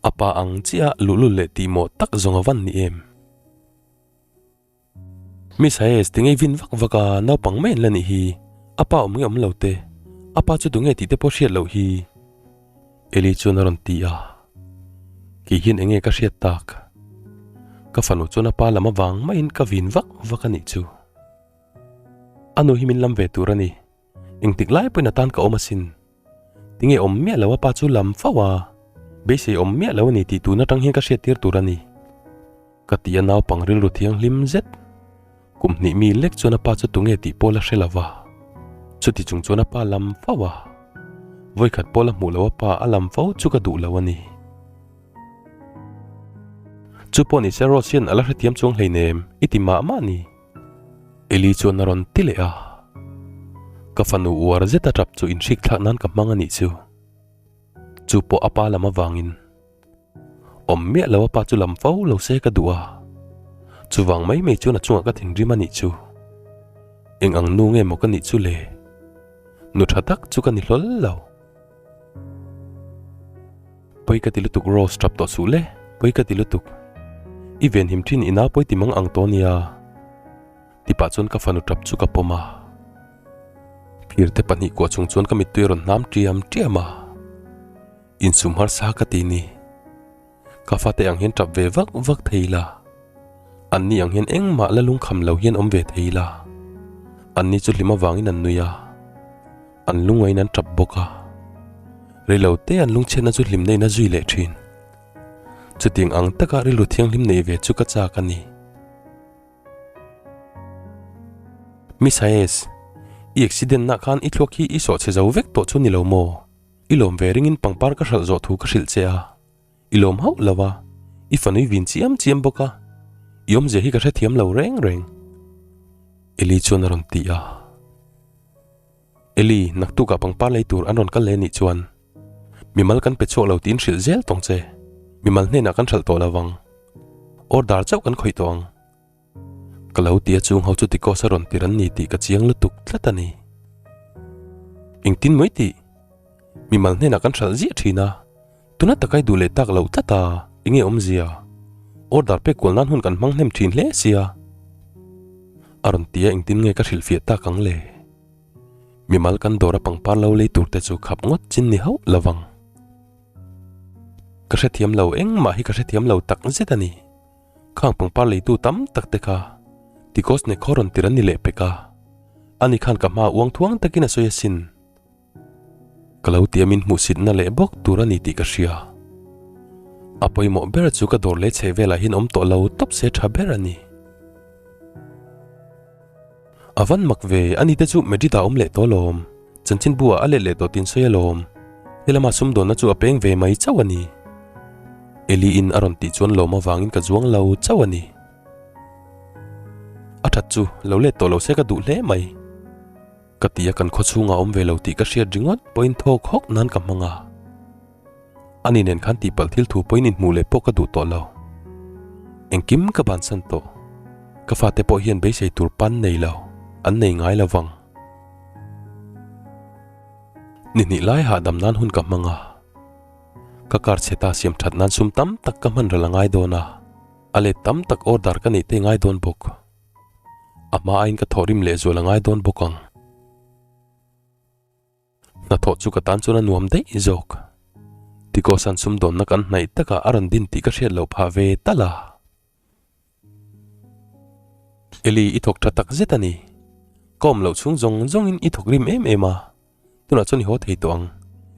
A pa ang chiah luhlul leh tihmawh tak zawng a van ni em? Miss Hayes ti ngei vin vak vak a, naupang mai an la nih hi, a pa awm nge awm lo te, a pa chu tunge tih te pawh hriat loh hi. Eli chuan a rawn ti a, kei hian enge ka hriat tak? Ka fanu chuan a pa lam avang maiin ka vin vak vak a nih chu. A nu hi min lam ve tur a ni, engtik lai pawhin a tan ka awm asin. Tinge awm miah lo a pa chu lam fauh a? Beisei awm miah lo a ni tih tun atang hian ka hriattir tur a ni. Ka ti a naupang rilru thianghlim zet. Kum hnih mi lek chuan a pa chu tunge tih pawh la hre lo va. Chuti chung chuan a pa lam fo a. Vawikhat pawh la hmuh loh a pa a lam fo chu ka duh lo a ni. Chu pawh nise Rose hian a la hrethiam chuang hleinem i ti mah mah ni. Eli chuan a rawn ti leh a. Ka fanu uar zet a tap chu inhrik thlak nan ka hmang a nih chu. Chu pawh a pa lam avangin. Awm miah lo a pa chu lam fo lo se ka duh a. Chuvang mai mai chuan a chungah ka thinrim a nih chu. Eng ang nu nge maw ka nih chu le? Nu tha tak chu ka ni hlawl lo. Pawi ka ti lutuk Rose tap tawh suh le, pawi ka ti lutuk. I venhim thin i nau pawi ti mang ang tawh nia. Tipah chuan ka fanu tap chu ka pawm a. Phirte pahnih kuah chung chuan ka mittui a rawn hnam tiam tiam a. Insum harsa ka ti ni. Ka fate ang hian tap ve vak vak thei la. Anni ang hian engmah la lungkham lo hian awm ve thei la. Anni chu hlim avangin an nui a. An lungaiin an tap bawk a. Rilo te an lungchhiatna chu hlimna in a zui leh thin. Chutiang ang taka rilru thianghlim nei ve chu ka chak a ni. Miss Hayes, i accident nah khan i thluak hi i sawh chhe zo vek tawh chu ni lo maw? I lawm ve ringin pangpar ka hralh zawh thu ka hrilh che a. I lawm hauh lo a, i fanui vin chiam chiam bawk a, i awmzia hi ka hrethiam lo reng reng. Eli chuan a rawn ti a. Eli, naktukah pangpar lei tur an rawn kal leh nih chuan mimal kan pe chhuak lo tiin hrilh zel tawng che. Mimal hnenah kan hralh tawh lo vang. Order chauh kan khawih tawh ang. Ka lo ti a chung ho chu Ticos a rawn tir an ni tih ka chiang lutuk tlat a ni. Engtin mai tih? Mimal hnenah kan hralh ziah thin a, tuna takai duh leh tak loh tlat a, enge awmzia? Order pek kual nan hun kan hmang hnem thin hle sia. A rawn ti a engtin nge ka hrilhfiah tak ang le? Mimal kan dawr a pangpar lo lei tur te chu khap ngawt chin ni hauh lovang. Ka hrethiam lo engmah hi ka hrethiam lo tak zet a ni. Khang pangpar leitu tam tak te kha Ticos ne khaw rawn tir an ni leh pek a, ani khan ka hma uang thuang takin a sawi asin. Ka lo ti a min hmuhsitna leh bawk tur a ni tih ka hria. A pawimawh ber chu ka dawr leh chheh velah hian awm tawh lo tawp se tha ber a ni. A van mak ve, ani te chu Madrid ah awm leh tawh alawm. Chanchinbu ah a let leh tawh tin sawi alawm. Helama sumdawnna chu a peng ve mai chauh a ni. Eli in a rawn tih chuan lawm avangin ka zuang lo chauh a ni. A that chu lo let tawh lo se ka duh hle mai. Ka ti a kan khaw chhungah awm ve lo tih ka hriat ringawt pawhin thawk hawk nan ka hmang a. Ani nen khan tihpalh thil thu pawhin inhmuh leh pawh ka duh tawh lo. Engkim ka bansan tawh. Ka fate pawh hian beisei tur pan nei lo, an nei ngai lo vang. Ni hnih lai hahdam nan hun ka hmang a. Ka car chhe ta siam that nan sum tam tak ka hman ral a ngai dawn a. A let tam tak order ka neih te ngai dawn bawk. A hma aiin ka thawhrim lehzual a ngai dawn bawk ang. Hnathawh chu ka tan chuan a nuam daih zawk. Tikosan sumdawnna kan hnaih takah a rawn din tih ka hriat loh phah ve tal a. Eli i thawk tha tak zet a ni. Ka awm loh chhung zawng zawngin i thawk rim em em a. Tunah chuan i haw thei tawh ang.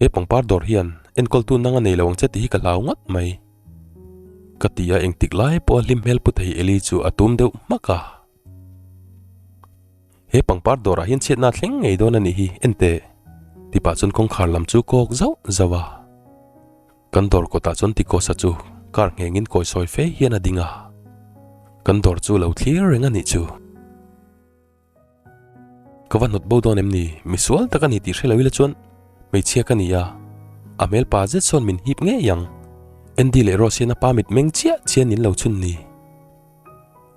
He pangpar dawr hian enkawltu nang a nei lo ang che tih hi ka hlau ngawt mai. Ka ti a engtik lai pawha hlim hmel pu thei Eli chu a tum deuh hmak a. He pangpar dawrah hian chhiatna a thleng ngei dawn a nih hi enteh tipah chuan kawngkhar lam chu kawk zauh zauh a. Kan dawr kawtah chuan Tikosa chu car nghengin kawi sawi fe hian a ding a. Kan dawr chu lo thlir reng a nih chu. Ka va hnawt bo dawn em ni? Misual tak a ni tih hre lo ila chuan hmeichhia ka ni a, a hmel pa zet sawn min hip ngei ang. Andy leh Rose hian a pa mit meng chiah chiah nin lo chhun ni.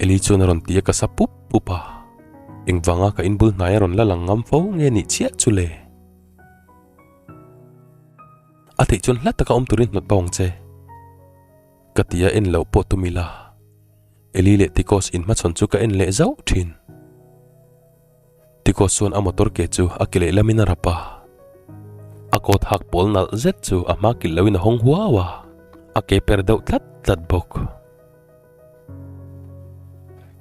Eli chuan a rawn ti a ka sa pup pup a, engvanga ka inbul hnai a rawn la lang ngam fo nge nih chiah chu le? A theih chuan hla taka awm turin hnawt bo ang che. Ka ti a en loh pawh tum ila. Eli leh Tikos inhmachhawn chu ka en leh zauh thin. Tikos chuan a motor ke chu a ke lehlamin a rap a. A coat hak pawl nalh zet chu a hma kilh loin a hawng huau a, a ke per deuh tlat tlat bawk.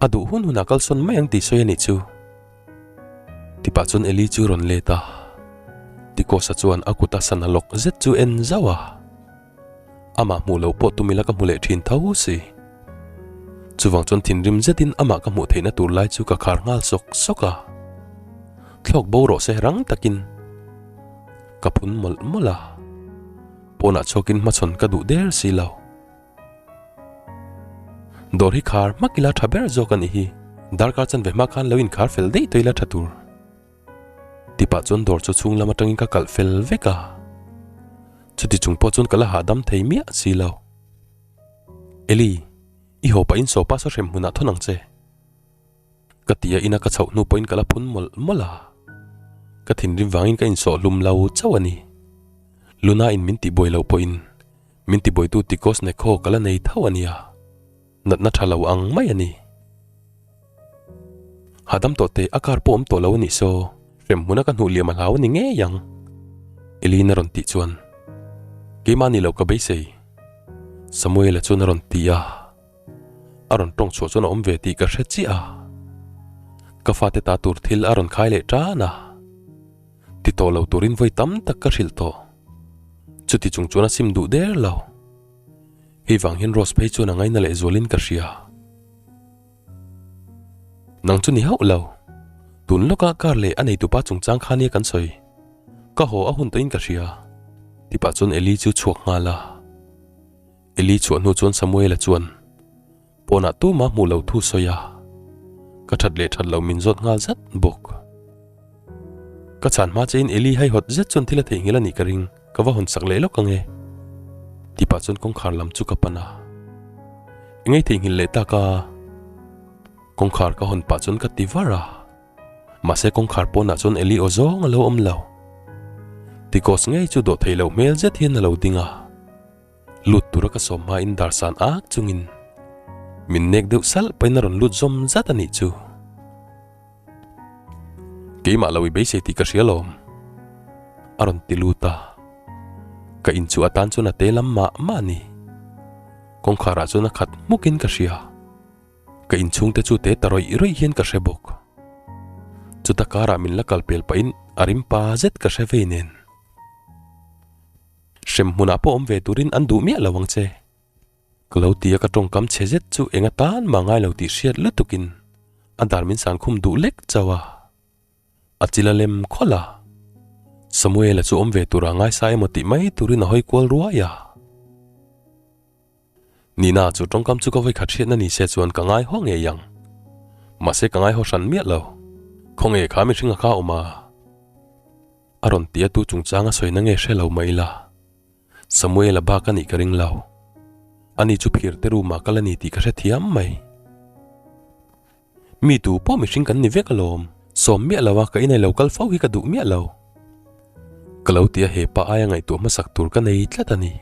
A duh hun hunah kalsawn mai ang tih sawi a nih chu. Tipah chuan Eli chu rawn let a. Tikosa chuan a kuta sana lawk zet chu en zauh a. Amah hmuh loh pawh tum ila ka hmu leh thin tho si. Chuvang chuan thinrim zetin amah ka hmuh theihna tur lai chu ka khar nghal sawk sawk a. Thlawk bo rawh se rang takin ka phun mawlh mawlh a. Pawnah chhuakin hmachhawn ka duh der si lo. Dawr hi khar hmak ila tha ber zawk a nih hi. Darkar chanve hma khan lo inkhar fel daih tawh ila tha tur. Tipah chuan dawr chu chhung lam atangin ka kalh fel vek a. Chuti chung pawh chuan ka la hahdam thei miah si lo. Eli, i haw pahin saw pa saw hrem hmunah thawn ang che. Ka ti a ina ka chhoh hnu pawhin ka la phun mawlh mawlh a. Ka thinrim vangin ka insawh hlum lo chauh a ni. Luna in min tihbuai loh pawhin min tibuaitu Tikos Nekho ka la nei tho a nia. Natna tha lo ang mai a ni. Hahdam tawh teh a car pawh awm tawh lo a nih saw, hrem hmuna ka hnuh liam a hlau a ni ngei ang. Elina rawn tih chuan, Keimah ni lo ka beisei. Samuela chuan a rawn ti a. A rawn tawng chhuah chuan a awm ve tih ka hre chiah a. Ka fate ta tur thil a rawn khai leh tan a. Ti tawh lo turin vawi tam tak ka hrilh tawh. Chuti chung chuan a sim duh der lo. Hei vang hian Rose phei chuan a ngaina leh zualin ka hria. Nang chu ni hauh lo. Tun lawka car leh a neitupa chungchang kha nia kan sawi. Ka haw a hun tawhin ka hria. Tipah chuan Eli chu chhuak nghal a. Eli chhuah hnu chuan Samuela chuan pawnah tuma hmuh lo thu sawi a. Ka that leh that lo min zawt nghal zat bawk. Ka chhan hma chein Eli haihawt zet chuan thil a theihnghilh a nih ka ring. Ka va hawn sak leh lawk ang e. Tih pah chuan kawngkhar lam chu ka pan a. Engei theihnghilh leh tak a? Kawngkhar ka hawn pah chuan ka ti var a. Mahse kawngkhar pawnah chuan Eli aw zawng a lo awm lo. Tikos ngei chu dawh theih loh hmel zet hian a lo ding a. Lut tura ka sawm hmain dar san ak chungin min nek deuh salh pahin a rawn lut zawm zat a nih chu. Keimah lo i beisei tih ka hria lawm. A rawn ti lut a. Ka in chu atan chuan a te lam mah mah a ni. Kawngkhar ah chuan a khat hmuk in ka hria. Ka in chhung te chu te ta rawih rawih hian ka hre bawk. Chuta karah min la kal pel pah in a rim pa zet ka hre vei nen. Hrem hmunah pawh awm ve turin an duh miah lo ang che. Ka lo ti a ka tawngkam chhe zet chu eng atan mah ngai lo tih hriat lutukin a dar min san khum duh lek chauh a. A chil a lem khawlh a. Samuela chu awm ve tura ngaisa emaw tih mai turin a hawi kual ruai a. Nina chu tawngkam chu ka vawi khat hriatna ni se chuan ka ngai haw ngei ang. Mahse ka ngai haw hran miah lo. Khawnge kha mihring a kha awm a? A rawn ti a tu chungchang a sawina nge hre lo mai la. Samuela bak a nih ka ring lo. Ani chu phir te room ah kal a ni tih ka hre thiam mai. Mi tu pawh mihring kan ni vek alawm. Sawm miah lo a ka inai lo kal fo hi ka duh miah lo. Ka lo ti a hepa aia ngaihtuah hmasak tur ka nei tlat a ni.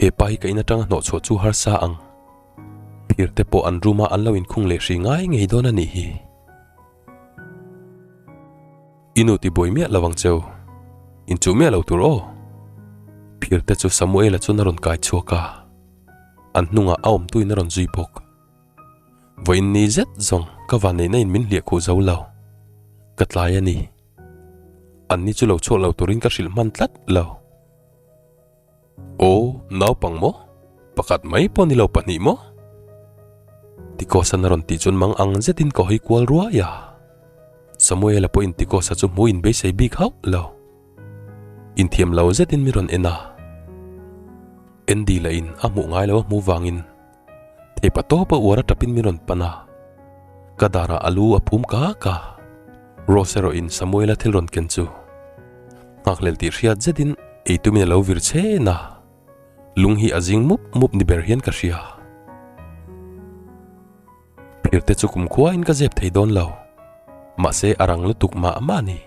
Hepa hi ka in atanga hnawh chhuah chu harsa ang. Phir te pawh an room ah an lo inkhung leh hri ngai ngei dawn a nih hi. I nu ti buai miah lo ang cheu. Inchuh miah lo tur aw. Phir te chu Samuela chuan a rawn kai chhuak a. An hnungah a awmtuin a rawn zui bawk. Vawiin ni zet zawng ka vanneihna in min hliah khuh zo lo. Ka tlai a ni. An ni chu lo chhuak lo turin ka hrilh hman tlat lo. Aw, naupang maw? Pakhat mai pawh ni lo pahnih maw? Tikosan a rawn tih chuan mang ang zetin ka hawi kual ruai a. Samuela pawhin Tikosa chu hmuh in beisei bik hauh lo. Inthiam lo zetin mi rawn en a. Andy lah in a hmuh ngai lo a hmuh vangin theipa tawpa uar a tapin mi rawn pan a. Ka darah a lu a phum kak a. Rose erawh in Samuela thil rawn ken chu nghakhlel tih hriat zetin ei tumin a lo vir chhen a, lung hi a zing mup mup ni ber hian ka hria. Phir te chu kumkhua in ka zep thei dawn lo, mahse a rang lutuk mah mah a ni.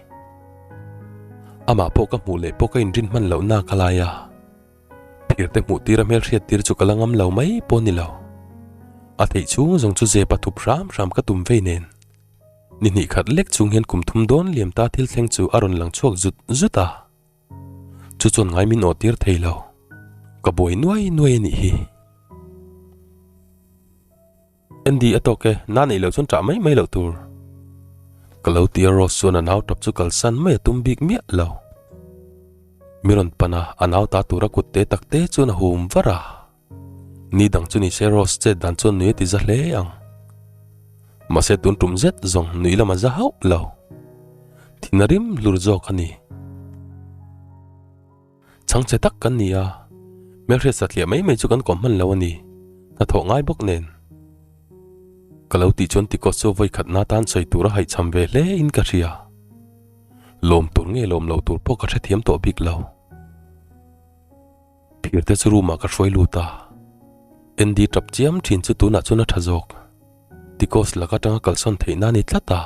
Amah pawh ka hmuh leh pawh ka inrin hman loh nak a lai a. Phir te hmuh tir a hmel hriat tir chu ka la ngam lo mai pawh ni lo. A theih chhung zawng chu zep a thup hram hram ka tum vei nen. Ni hnih khat lek chung hian kum thum dawn liam ta thil thleng chu a rawn lang chhuak zut zut a. Chu chuan ngai min awh tir thei lo. Ka buai nuai nuai a nih hi. Andy a tawk e, na neih loh chuan ṭah mai mai loh tur. Ka lo ti a Rose chuan a nau tap chu kalsan mai a tum bik miah lo. Mi rawn pan a, a nau ta tura kut te tak te chuan a hum var a. Ni dang chu ni se Rose chet dan chuan nui a ti za hle ang. Mahse tun tum zet zawng nui lam a za hauh lo. Thin a rim hlur zawk a ni. Chhangchhe tak kan ni a, hmelhriat satliah mai mai chu kan kawm hman lo a ni, hnathawh ngai bawk nen. Ka lo tih chuan Tikos chu vawi khatna tan sawi tur a haihchham ve hle in ka hria. Lawm tur nge lawm lo tur pawh ka hrethiam tawh bik lo. Phir te chu room ah ka hruai lut a, Andy tap chiam thin chu tunah chuan a tha zawk. Tikos lak atanga kalsawn theihna a ni tlat a.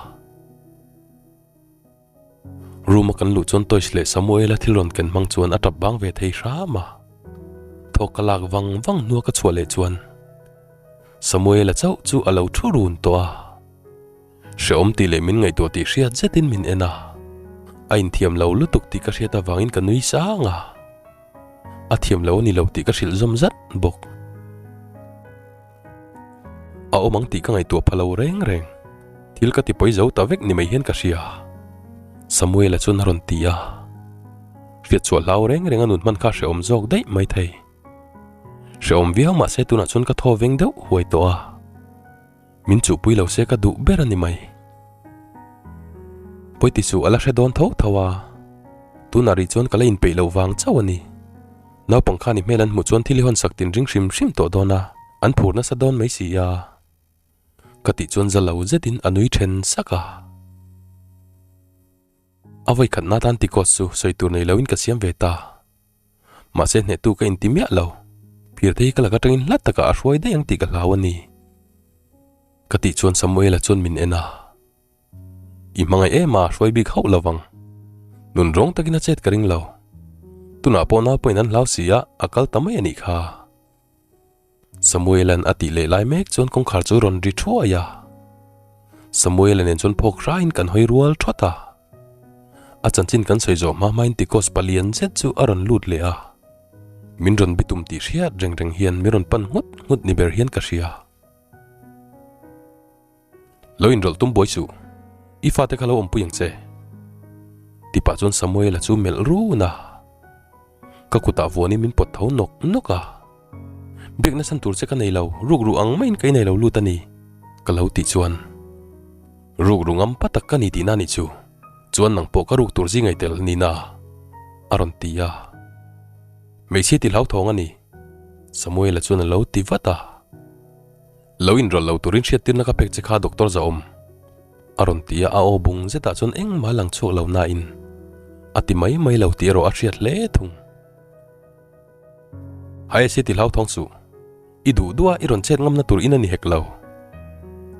Room a kan luh chuan Toys leh Samuel-a thil rawn ken hmang chuan a tap bang ve thei hram a. Thawk ka lak vang vang hnua ka chhuah leh chuan Samuel-a chauh chu a lo thu run tawh a. Hrehawm tih leh min ngaihtuah tih hriat zetin min en a. A inthiam lo lutuk tih ka hriat avangin ka nui sang a. A thiam lo a ni lo tih ka hrilh zawm zat bawk. A awm ang tih ka ngaihtuah pha lo reng reng. Thil ka tipawi zo ta vek ni mai hian ka hria. Samuel-a chuan a rawn ti a. Hriatchhuah hlau reng reng a nun hman kha hrehawm zawk daih mai thei. Hrehawm viau mahse tunah chuan ka thaw veng deuh huai tawh a. Min chuhpui lo se ka duh ber a ni mai. Pawi ti suh a la hre dawn tho tho a. Tunah rih chuan ka la inpeih loh vang chauh a ni. Naupang khan i hmel an hmuh chuan thil i hawn sak tin ring hrim hrim tawh dawn a, an phur nasa dawn mai si a. Ka tih chuan za lo zetin a nui then sak a. A vawi khatna atan tikawt chu sawi tur nei loin ka siam ve ta. Mahse hnehtu ka inti miah lo. Phirte hi ka lak atangin hla takah a hruai daih ang tih ka hlau a ni. Ka tih chuan Samuela chuan min en a. I hmangaih em a, hruai bik hauh lovang. Nun rawng takin a chet ka ring lo. Tunah pawh nau pawhin an hlau si a, a kal ta mai a nih kha. Samuela'n a tih leh lai mek chuan kawngkhar chu rawn ri thuai a. Samuela nen chuan phawk hraiin kan hawi rual thawt a. A chanchin kan sawi zawh hma hmain Tikos palian zet chu a rawn lut leh a. Min rawn bitum tih hriat reng reng hian min rawn pan nghut nghut ni ber hian ka hria. Lo inrawlh tum buai suh, i fate kha lo awmpui ang che. Ti pah chuan Samuela chu melh run a, ka kutah vuanin min pawt tho nawk nawk a. Biakna chhan tur che ka nei lo, ruk ruh ang maiin ka inei lo lut a ni, ka lo tih chuan. Ruk ruh ngam pa tak ka ni tihna nih chu, chuan nang pawh ka ruk tur zingai tel nina, a rawn ti a. Hmeichhia ti hlauthawng a ni, Samuela chuan a lo ti vat a. Lo inrawlh lo turin hriattirna ka pek che kha Doctor Zaawm a rawn ti a, a aw bung zetah chuan engmah a lang chhuak lo nain a ti mai mai lo tih erawh a hriat hle thung. Hai si ti hlauthawng suh, i duh duh a i rawn chet ngamna tur in a ni hek lo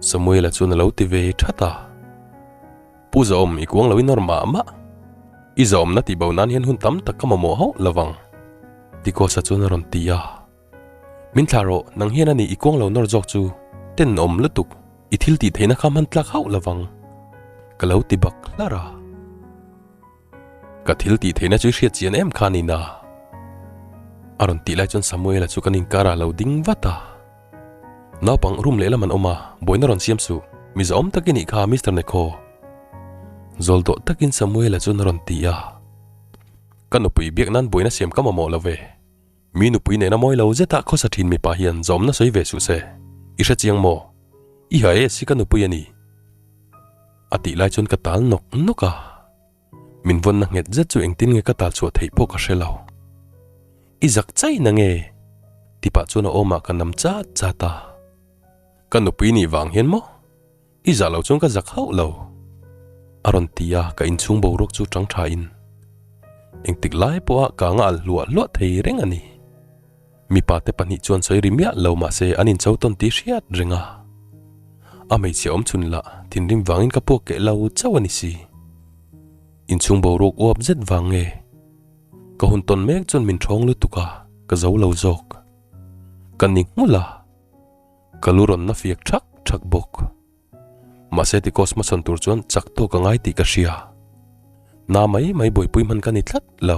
Samuela chuan a lo ti ve that a. Pu Zaawm i kuang lo i nawr mah mah, i Zaawmna tihbo nan hian hun tam tak ka mamawh hauh lovang Tikosa chuan a rawn ti a. Min thlah rawh, nang hian a ni i kuang lo nawr zawk chu tenawm lutuk, i thil tih theihna kha hman tlak hauh lovang ka lo ti bak hlar a. Ka thil tih theihna chu i hriat chian em kha nina? A rawn tih lai chuan Samuela chu kan inkar ah lo ding vat a. Naupang room lehlam an awm a, buaina rawn siam suh, mi zahawm tak i nih kha Mister Nekho. Zawl dawh takin Samuela chuan a rawn ti a. Ka nupui biak nan buaina siam ka mamawh lo ve. Mi nupui nena mawi lo zeta khawsa thin mipa hian zawmna sawi ve suh se, i hre chiang maw? I ha e si ka nupui a ni. A tih lai chuan ka tal nawk nawk a, min vawnna nghet zet chu engtin nge ka tal chhuah theih pawh ka hre lo. I zak chai na nge? Ti pah chuan a awmah ka nam chat chat a. Ka nupui nih vang hian maw? I zah lo chuan ka zak hauh lo. A rawn ti a, ka inchhung boruak chu tang tha in engtik lai pawha ka anga alh hluah hluah thei reng a ni. Mipa te pahnih chuan sawi ri miah lo mahse an incho tawn tih hriat reng a. A hmeichhia awm chhun lah thinrim vangin ka puak keh lo chauh a ni si. Inchhung boruak uap zet vang nge ka hun tawn mek chuan min thawng lutuk a, ka zo lo zawk. Ka ni nghulh a. Ka lu rawn na fiak thak thak bawk. Mahse ti course hmasawn tur chuan chak tawk a ngai tih ka hria. Na mai mai buaipui hman ka ni tlat lo.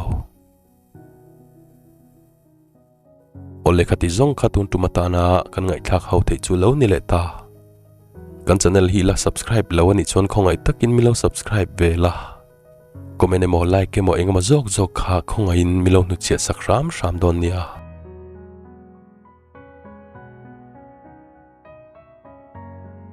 Aw lehkha ti zawng kha tun tum atana kan ngaihthlak ho theih chu lo ni leh ta. Kan channel hi la subscribe lo anih chuan khawngaih takin min lo subscribe ve la. Comment emaw like emaw engemaw zawk zawk kha khawngaihin min lo hnutchhiah sak hram hram dawn nia.